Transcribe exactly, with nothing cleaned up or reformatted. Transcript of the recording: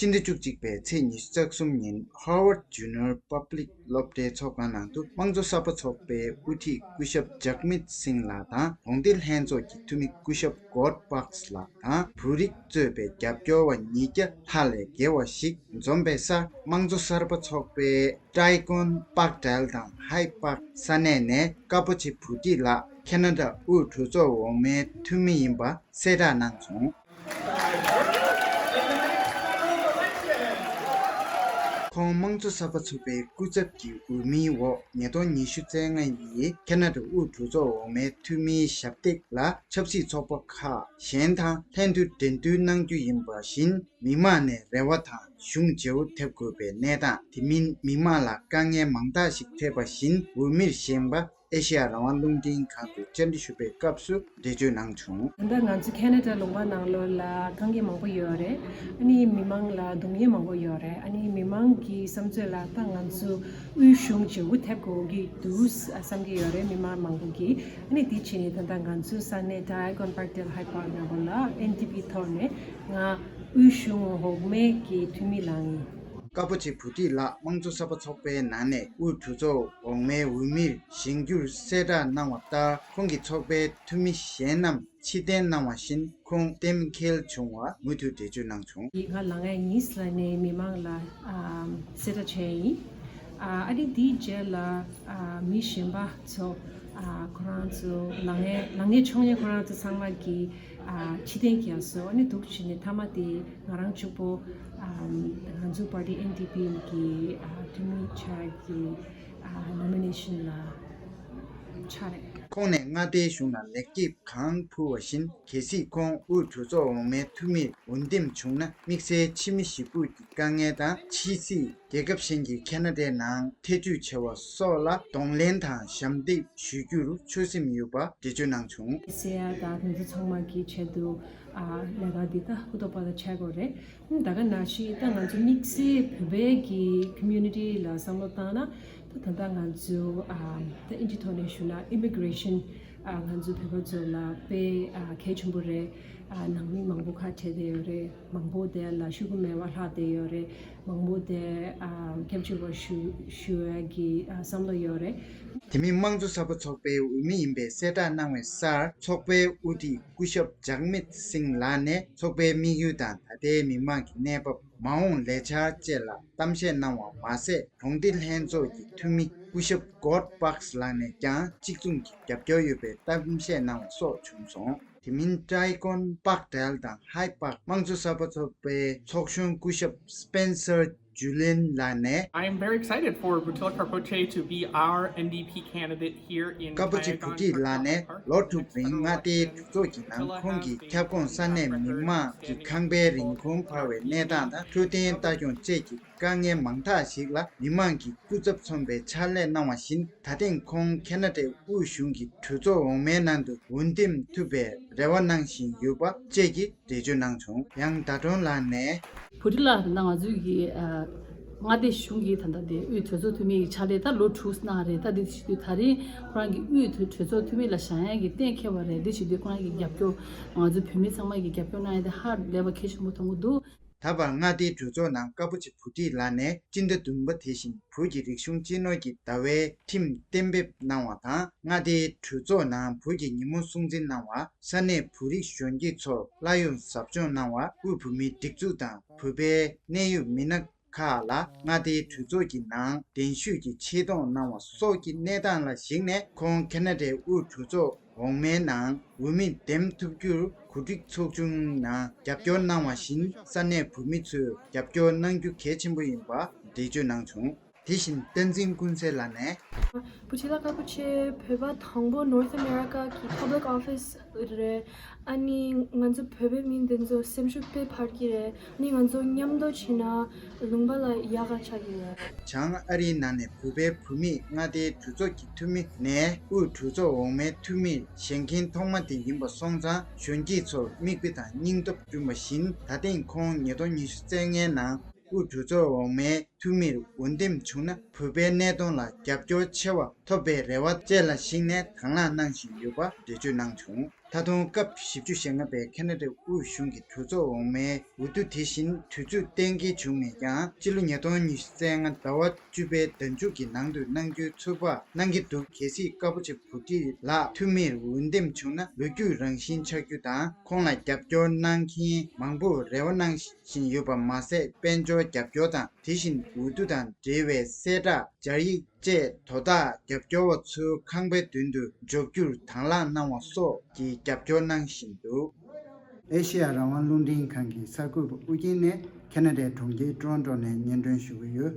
སྤྱི་ཟླ་བཅུ་གཅིག་པའི་ཚེས་ཉི་ཤུ་རྩ་གསུམ་ཉིན་Harvard Junior Public སློབ་གྲྭའི་ཚོགས་ཁང་ནང་དུ་དམངས་གཙོ་གསར་པ་ཚོགས་པའི་དབུ་ཁྲིད་སྐུ་ཞབས་ཇག་མིད་སིང་ལགས་དང་གདོང་སྡེ་ལྷན་ཚོགས་ཀྱི་འཐུས་མི་སྐུ་ཞབས་Gord Parks ལགས་དང་བོད་རིགས་གཙོས་པའི་རྒྱབ་སྐྱོར་བ་ཉིས་བརྒྱ་ལྷག་ལས་བརྒལ་བ་ཞིག་འཛོམས་པའི་སར། དམངས་གཙོ་གསར་པ་ཚོགས་པའི་Digon Parkdale དང་Hyde Park ས་གནས་ནས་ཀ་པོ་ཆེ་བུ་ཁྲིད་ལགས་ཁ་ན་ཌ་དབུས་གྲོས་ཚོགས་འོག་མའི་འཐུས་མི་ཡིན་པ་གསལ་བསྒྲགས་གནང་སོང་། ཁོང་དམངས་གཙོ་གསར་པ་ཚོགས་པའི་སྐུ་ཚབ་ཀྱི་འོས་མིའི་འོག་ཉིས་སྟོང་ཉི་ཤུ་རྩ་ལྔ་ཡི་ཁ་ན་ཌ་དབུས་གྲོས་ཚོགས་འོག་མའི་འཐུས་མིའི་ཞབས་སྟེགས་ལ་ཆབ་སྲིད་ཚོགས་པ་ཁག་གཞན་དང་ལྷན་དུ་འགྲན་བསྡུར་གནང་རྒྱུ་ཡིན་པ་བཞིན། མི་མང་ནས་རེ་བ་དང་གཞུང་བརྗེ་པོ་ཐེབས་དགོས་པའི་གནས་སྟངས། དེ་མིན་མི་མང་ལ་དཀའ་ངལ་མང་དག་ཞིག་ཐེབས་པ་བཞིན་འོས་མིར་བཞེངས་པ་ཨེ་ཤེ་ཡ་རང་དབང་རླུང་འཕྲིན་ཁང་དུ་བཅར་འདྲི་ཞུ་བའི་སྐབས་སུ་འགྲེལ་བརྗོད་གནང་བྱུང་། ད་ལྟ་ང་ཚོ་ཁེ་ན་ཌ་ལུང་པ་ནང་ལོགས་ལ་དཀའ་ངལ་མང་པོ་ཡོད་རེད། ཨ་ནི་མི་མང་ལ་སྡུག་བསྔལ་མང་པོ་ཡོད་རེད། ཨ་ནི་མི་མང་གི་བསམ་ཚོད་ལ་ད་ང་ཚོ་དབུས་གཞུང་བརྗེ་པོ་ཐེབས་དགོས་ཀྱི་འདུག་བསམ་གྱི་ཡོད་རེད། མི་མང་མང་པོ་གིས། ཨ་ནི་དེ་བྱས་ནས་ད་ལྟ་ང་ཚོའི་ས་གནས་Digon Parkdale Hyde Park ནང་ལོགས་ལ་ཨེན་ཌི་པི་ཐོག་ནས་ང་དབུས་གཞུང་འོག་མའི་གི་འཐུས་མི་ལངས་ཡིན། ཀ་པོ་ཆེ་བུ་ཁྲིད་ལགས་དམངས་གཙོ་གསར་པ་ཚོགས་པའི་ནང་ནས་དབུས་གྲོས་ཚོགས་འོག་མའི་འོས་མིར་བཞེངས་རྒྱུར་གསལ་བསྒྲགས་གནང་བ་ལྟར། ཁོང་གིས་ཚོགས་པའི་འཐུས་མི་གཞན་རྣམས་ཕྱིར་འཐེན་གནང་བ་བཞིན་ཁོང་གཏན་འཁེལ་བྱུང་བ་མུ་མཐུད་འགྲེལ་བརྗོད་གནང་བྱུང་། ང་ལངས་ཡས་ཡིན་ལབ་ནས་མི་མང་ལ་ཨ་གསལ་བསྒྲགས་བྱས་ཡིན། ཨ་ཨ་ནི་དེའི་རྗེས་ལ་ཨ་མི་གཞན་པ་ཚོ་ཨ་ཁོ་རང་ཚོ་ལངས་ཡས་ལངས་ཡས་ཆོག་མཁན་ཁོ་རང་ཚོ་ཚང་མ་གིས་ཨ་ཕྱིར་འཐེན་བརྒྱབ་སོང་། ཨ་ནི་འདུག་བྱས་ནས་མཐའ་མ་དེ་ང་རང་གཅིག་པོ་ཨ་ང་ཚོ་པར་ཊི་ཨེན་ཌི་པི་གི་ཨ་འཐུས་མི་ཆགས་ཀྱི་ཨ་ནོ་མི་ནེ་ཤན་ལ་ཆགས་རེད། ཁོང་ནས་མངའ་སྡེའི་གཞུང་ལ་ལེགས་སྐྱེས་གང་ཕུལ་བ་བཞིན། གལ་སྲིད་ཁོང་དབུས་གྲོས་ཚོགས་འོག་མའི་འཐུས་མིར་འོས་འདེམས་བྱུང་ན། དམིགས་བསལ་ཕྱི་མི་ཞེ་ཕུགས་ཀྱི་དཀའ་ངལ་དང་། ཕྱི་སྲིད། རྒྱལ་ཁབ་གཞན་གྱི་ཁེ་ན་ཌའི་ནང་ཐེ་བྱུས་བྱ་བ་སོགས་ལ་གདོང་ལེན་དང་ཞབས་འདེགས་ཞུ་རྒྱུར་ཆོད་སེམས་ཡོད་པ་འགྲེལ་བརྗོད་གནང་བྱུང་། ཟེར་ཡ་དང་དེ་ཚོ་ཚང་མ་གི་ཆེད་དུ་ཨ་ལས་ཀ་འདི་ད་ཧུར་ཐག་པ་ད་བྱེད་དགོས་རེད། ད་ག་ནང་བཞིན་ད་ང་ཚོ་དམིགས་བསལ་བོད་པའི་གི་ཀོ་མུ་ནི་ཊི་ལ་བསམ་བློ་བཏང་ན། ད་ད་ལྟ་ང་ཚོ་ཨ་ད་ཨིན་ཇི་ཐོག་ནས་ཞུ་ན་ཨི་མི་གི་རེ་ཤན་ཨ་ང་ཚོ་བོད་པ་ཚོ་ལ་དཔེ་ཨ་གལ་ཆེན་པོ་རེད། ཨ་ནང་མི་མང་པོ་ཁ་བྲལ་བསྡད་ཡོད་རེད། མང་པོ་དེ་ལ་ཤོག་གུ་མེད་པ་ལྷག་བསྡད་ཡོད་རེད། མང་པོ་དེ་ཨ་སྐྱབས་བཅོལ་བ་ཞུ་ཞུ་ཡ་གི་ཨ་བསམ་བློ་ཡོད་རེད། དེ་མིན་དམངས་གཙོ་གསར་པ་ཚོགས་པའི་འོས་མི་ཡིན་པའི་གསལ་བསྒྲགས་གནང་བའི་སར། ཚོགས་པའི་དབུ་ཁྲིད་སྐུ་ཞབས་ཇག་མིད་སིང་ལགས་ནས་ཚོགས་པའི་དམིགས་ཡུལ་དང་ད་ལྟའི་མི་མང་གི་གནས་བབ། མ་འོངས་ལས་འཆར་བཅས་ལ་གཏམ་བཤད་གནང་བ་མ་ཟད། གྲོང་སྡེ་ལྷན་ཚོགས་ཀྱི་འཐུས་མི་སྐུ་ཞབས་Gord Parks ལགས་ནས་ཀྱང་གཅིག་མཚུངས་ཀྱི་རྒྱབ་སྐྱོར་ཡོད་པའི་གཏམ་བཤད་གནང་བ་སོགས་བྱུང་སོང་། དེ་མིན་Digon Parkdale དང་Hyde Park དམངས་གཙོ་གསར་པ་ཚོགས་པའི་ཚོགས་གཞོན་སྐུ་ཞབས་Spencer Julian ལགས་ནས། I am very excited for Buttigieg Karpoche to be our N D P candidate here in ཀ་པོ་ཆེ་བུ་ཁྲིད་ལགས་ནས་ལོ་དྲུག་རིང་མངའ་སྡེའི་གྲོས་ཚོགས་ཀྱི་ནང་ཁོང་གི་ཁྱབ་ཁོངས་ས་གནས་མི་མང་གི་ཁང་པའི་རིན་གོང་འཕར་བའི་གནས་སྟངས་དང་འཕྲོད་བསྟེན་ལྟ་སྐྱོང་བཅས་ཀྱི་དཀའ་ངལ་མང་དག་ཞིག་ལ་མི་མང་གི་སྐུ་ཚབ་མཚོན་པའི་ཕྱག་ལས་གནང་བ་བཞིན། ད་ཐེངས་ཁོང་ཁེ་ན་ཌའི་དབུས་གཞུང་གི་གྲོས་ཚོགས་འོག་མའི་ནང་དུ་འོས་འདེམས་ཐུབ་པའི་རེ་བ་གནང་བཞིན་ཡོད་པ་བཅས་ཀྱི་འགྲེལ་བརྗོད་གནང་བྱུང་། ཡང་ཟླ་སྒྲོན་ལགས་ནས། བུ་ཁྲིད་ལགས་ད་ང་ཚོའི་གི་ཨ་མངའ་སྡེ་གཞུང་གི་ད་ལྟ་དེ་དབུས་གྲོས་ཚོགས་འཐུས་མི་ཡི་ཕྱག་ལས་ད་ལོ་དྲུག་གནང་རེད། ད་འདི་བྱེད་དུས་ད་རིང་ཁོ་རང་གི་དབུས་གྲོས་ཚོགས་འཐུས་མི་ལ་བཞེངས་ཡག་གི་གཏན་འཁེལ་བ་རེད། འདི་བྱེད་དུས་ཁོ་རང་གི་རྒྱབ་སྐྱོར་ང་ཚོ་བོད་མི་ཚང་མ་གི་རྒྱབ་སྐྱོར་གནང་ཡ་དེ་ཧ་ལས་པ་གལ་ཆེན་པོ་མཐོང་གི་འདུག། ད་བར་མངའ་སྡེའི་གྲོས་ཚོགས་ནང་ཀ་པོ་ཆེ་བུ་ཁྲིད་ལགས་ནས་སྤྱི་ཟླ་བདུན་པ་དེ་བཞིན་བོད་ཀྱི་རིག་གཞུང་སྤྱི་ནོར་གྱི་ཟླ་བའི་ཁྲིམས་གཏན་འབེབས་གནང་བ་དང་། མངའ་སྡེའི་གྲོས་ཚོགས་ནང་བོད་ཀྱི་ཉིན་མོ་སྲུང་བརྩི་གནང་བ། ས་གནས་བོད་རིགས་གཞོན་སྐྱེས་ཚོར་གླ་ཡོང་ཟབ་སྦྱོང་གནང་བ། དབུས་བོད་མིའི་སྒྲིག་འཛུགས་དང་བོད་པའི་གནད་ཡོད་མི་སྣ་ཁག་ལ་མངའ་སྡེའི་གྲོས་ཚོགས་ཀྱི་ནང་གདན་ཞུས་ཀྱིས་ཆེད་གཏོང་གནང་བ་སོགས་ཀྱི་གནས་སྟངས་ལ་གཞིགས་ནས། ཁོང་ཁེ་ན་ཌའི་དབུས་གྲོས་ཚོགས་འོག་མའི་ནང་འོས་མི་འདེམས་ཐུབ་རྒྱུར་གོ་སྒྲིག་ཚོགས་ཆུང་ནང་རྒྱབ་སྐྱོར་གནང་བ་བཞིན། ས་གནས་བོད་མི་ཚོས་རྒྱབ་སྐྱོར་གནང་རྒྱུ་གལ་ཆེན་པོ་ཡིན་པ་འགྲེལ་བརྗོད་གནང་བྱུང་། དེ་བཞིན་བསྟན་འཛིན་ཀུན་གསལ་ལགས་ནས། བུ་ཁྲིད་ལགས་ཀ་པོ་ཆེ། བོད་པ་དང་པོ་North America གི་Public Office རེད། ཨ་ནི་ང་ཚོ་བོད་པའི་མི་འདི་ཚོ་སེམས་ཤུགས་དཔེ་འཕར་གྱི་རེད། ཨ་ནི་ང་ཚོ་མཉམ་དུ་བྱས་ན་ལུང་པ་ལ་ཡག་ག་ཆགས་ཀྱི་རེད། བྱང་ཨ་རིའི་ནང་ནས་བོད་པའི་བུད་མེད་མངའ་སྡེའི་གྲོས་ཚོགས་ཀྱི་འཐུས་མི་ནས་དབུས་གྲོས་ཚོགས་འོག་མའི་འཐུས་མིར་བཞེངས་མཁན་ཐོག་མ་དེ་ཡིན་པ་སོང་ཙང་། གཞོན་སྐྱེས་ཚོར་མིག་དཔེ་དང་སྙིང་སྟོབས་བསྐྲུན་པ་བཞིན། ད་ཐེངས་ཁོང་ཉིས་སྟོང་ཉི་ཤུ་རྩ་ལྔའི་ནང་དབུས་གྲོས་ཚོགས་འོག་མའི་འཐུས་མིར་འོས་འདེམས་བྱུང་ན། བོད་པའི་གནད་དོན་ལ་རྒྱབ་སྐྱོར་ཆེ་བ་ཐོབ་པའི་རེ་བ་བཅས་ལ་གཞིགས་ནས་དང་བླངས་གནང་བཞིན་ཡོད་པ་འགྲེལ་བརྗོད་གནང་བྱུང་། ད་དུང་སྐབས་བཞི་བཅུ་ཞེ་ལྔ་པའི་ཁ་ན་ཌའི་དབུས་གཞུང་གི་གྲོས་ཚོགས་འོག་མའི་འོས་བསྡུ་དེ་བཞིན་དུས་ཚོད་གཏན་འཁེལ་བྱུང་མེད་ཀྱང་། སྤྱི་ལོ་ཉིས་སྟོང་ཉི་ཤུ་རྩ་ལྔ་ཟླ་བ་བཅུ་པའི་ཟླ་མཇུག་གི་ནང་དུ་གནང་རྒྱུའི་ཚོད་དཔག་གནང་གི་འདུག་གལ་སྲིད་ཀ་པོ་ཆེ་བྷུ་ཊི་ལགས་འཐུས་མིར་འོས་འདེམས་བྱུང་ན། ལོ་རྒྱུས་རང་བཞིན་ཆགས་རྒྱུ་དང་། ཁོང་ལ་རྒྱབ་སྐྱོར་གནང་མཁན་མང་པོས་རེ་བ་གནང་བཞིན་ཡོད་པ་མ་ཟད། དཔལ་འབྱོར་རྒྱབ་སྐྱོར་དང་། དེ་བཞིན་འོས་བསྡུ་དང་འབྲེལ་བའི་གསལ་བསྒྲགས། སྦྱར་ཡིག་བཅས་དོ་བདག་རྒྱབ་སྐྱོར་བ་ཚོའི་ཁང་པའི་མདུན་དུ་འཇོག་རྒྱུར་དང་བླངས་གནང་བ་སོགས་ཀྱི་རྒྱབ་སྐྱོར་གནང་བཞིན་འདུག་ཨེ་ཤེ་ཡ་རང་དབང་རླུང་འཕྲིན་ཁང་གི་གསར་འགོད་པ་ཨུ་རྒྱན་ནས་ཁ་ན་ཌའི་གྲོང་ཁྱེར་ཊོ་རོན་ཊོ་ནས་སྙན་སྒྲོན་ཞུ་གི་ཡོད།